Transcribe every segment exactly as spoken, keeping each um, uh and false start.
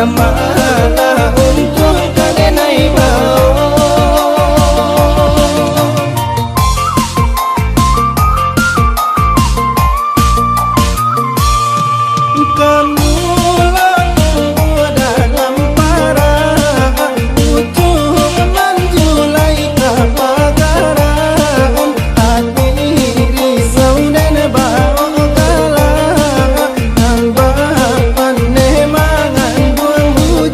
Malah untuang ka denai bao. Kamu lah tumbuah dalam parang, utuh manjulai ka pagaran. Ati risau den baok galak, nan bapandai manganduang bujang.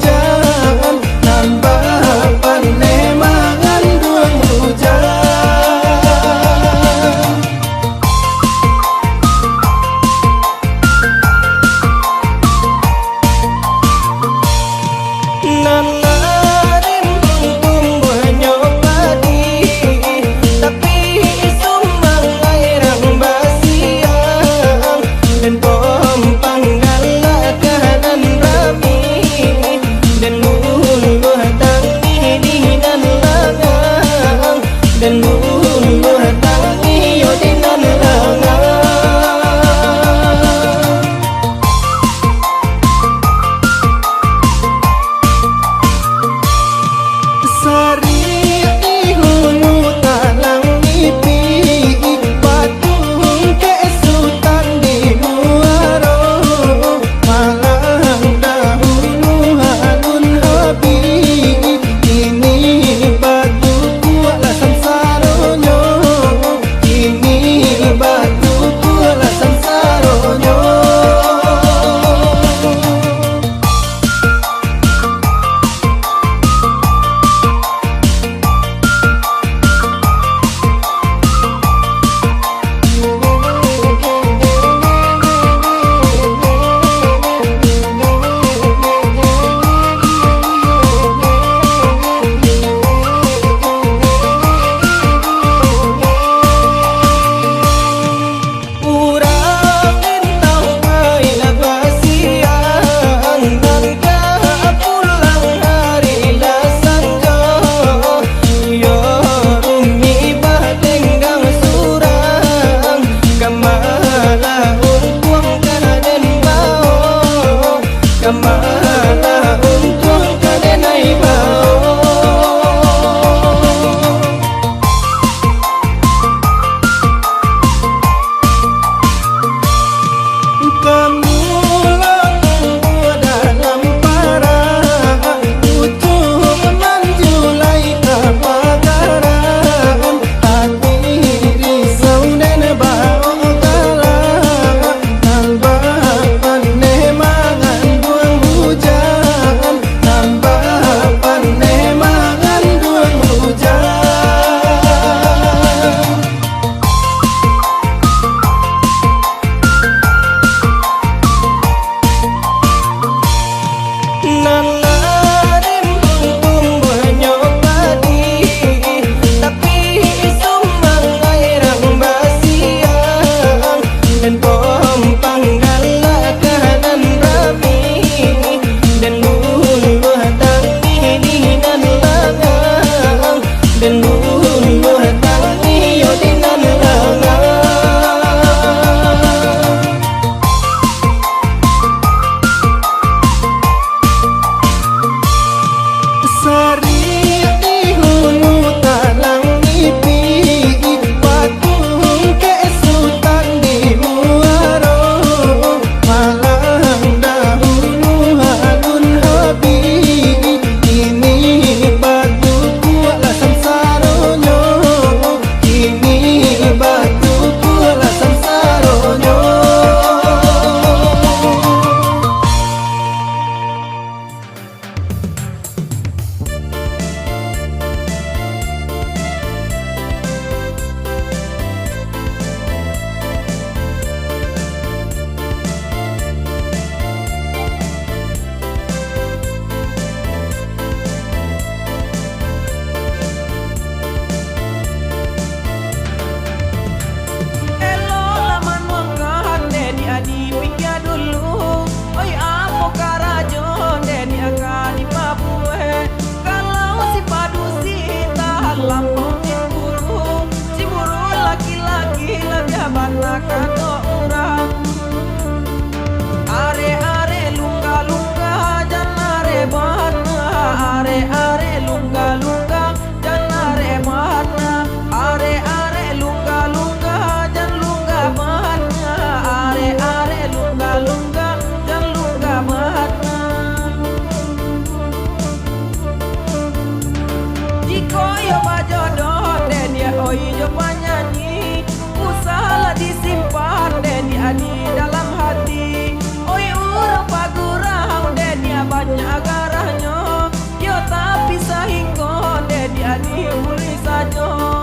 Jo panyanyi, usah lah disimpan dek di adi dalam hati. Oi urang Pagurang dek di banyak garahnyo, yo tapi sahinggo dek di adi mulih sajo.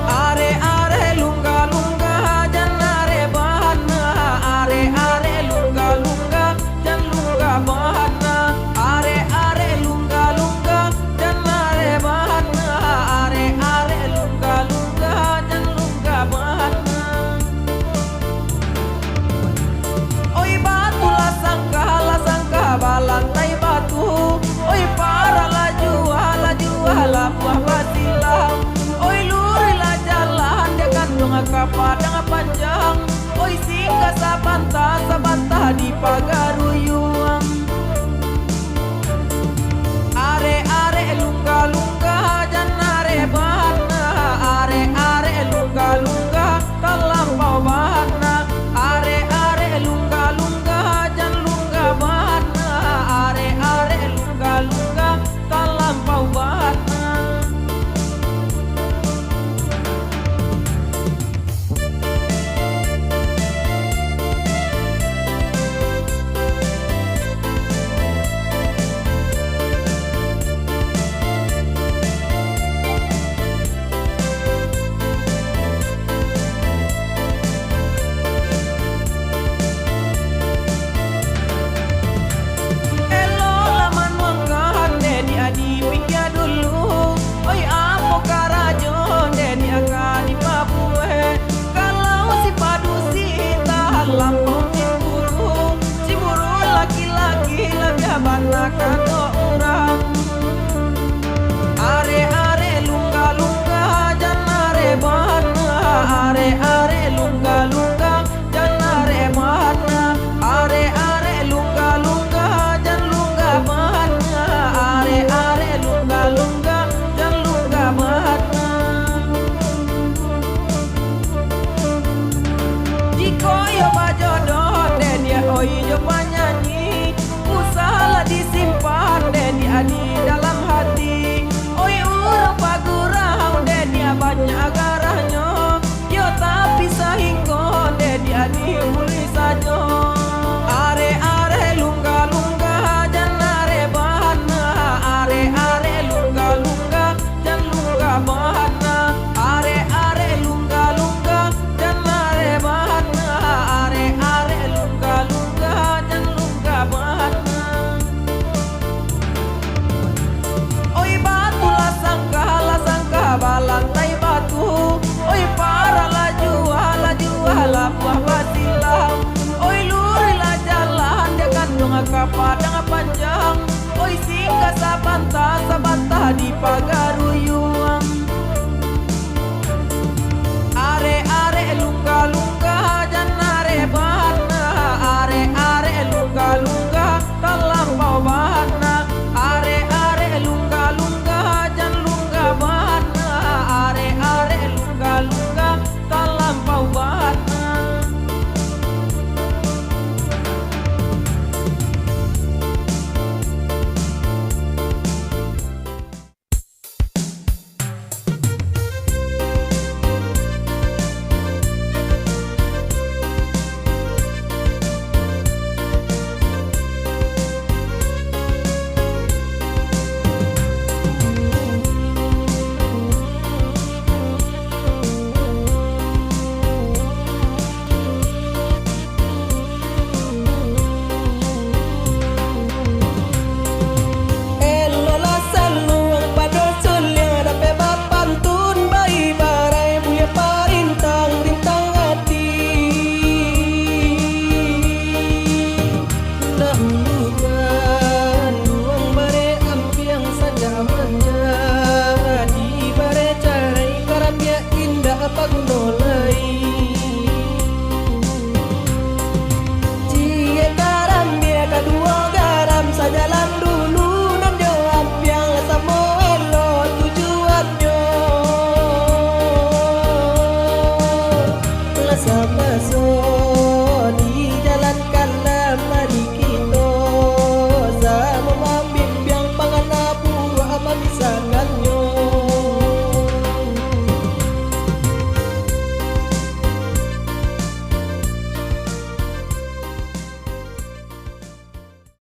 Arek-arek lungga-lungga jan arek bana, arek-arek lungga-lungga jan lungga bana, arek-arek lungga-lungga jan arek bana, arek-arek lungga-lungga jan lungga bana. Oi batu lah sangka, lah sangka balantai batu, oi parak lah jua, lah jua labuah basilang, oi luruih lah jalan dek gantuang ka Padang Panjang. Oi, singgah sabanta, sabanta di Pagaruyuang. Arek-arek lungga-lungga jan arek bana, arek-arek lungga-lungga talampau bana, arek-arek lungga-lungga jan lungga bana, arek-arek lungga-lungga talampau bana. Eloklah manuangkan dek di adi pinggia dulu. Oi, apo karajo dek di ka dipabuek? Kalau si padusi talampau cimburu, cimburu laki-laki labiah bana kato urang. Arek-arek lungga-lungga jan arek bana, arek-arek lungga-lungga jan arek bana, arek-arek lungga-lungga jan lungga bana, arek-arek lungga-lungga jan lungga bana. Jikok iyo bajodoh dek di oi jo panyanyi, usah lah disimpan dek di adi dalam hati. Oi urang Pagurang dek di banyak garahnyo, yo tapi sahinggo dek di adi mulih sajo. Arek-arek lungga-lungga jan arek bana, arek-arek lungga-lungga jan lungga bana, arek-arek lungga-lungga jan arek bana, arek-arek lungga-lungga jan lungga bana. Oi batu lah sangka, lah sangka balantai batu, oi parak lah jua, lah jua labuah basilang, oi luruih lah jalan dek gantuang ka Padang Panjang.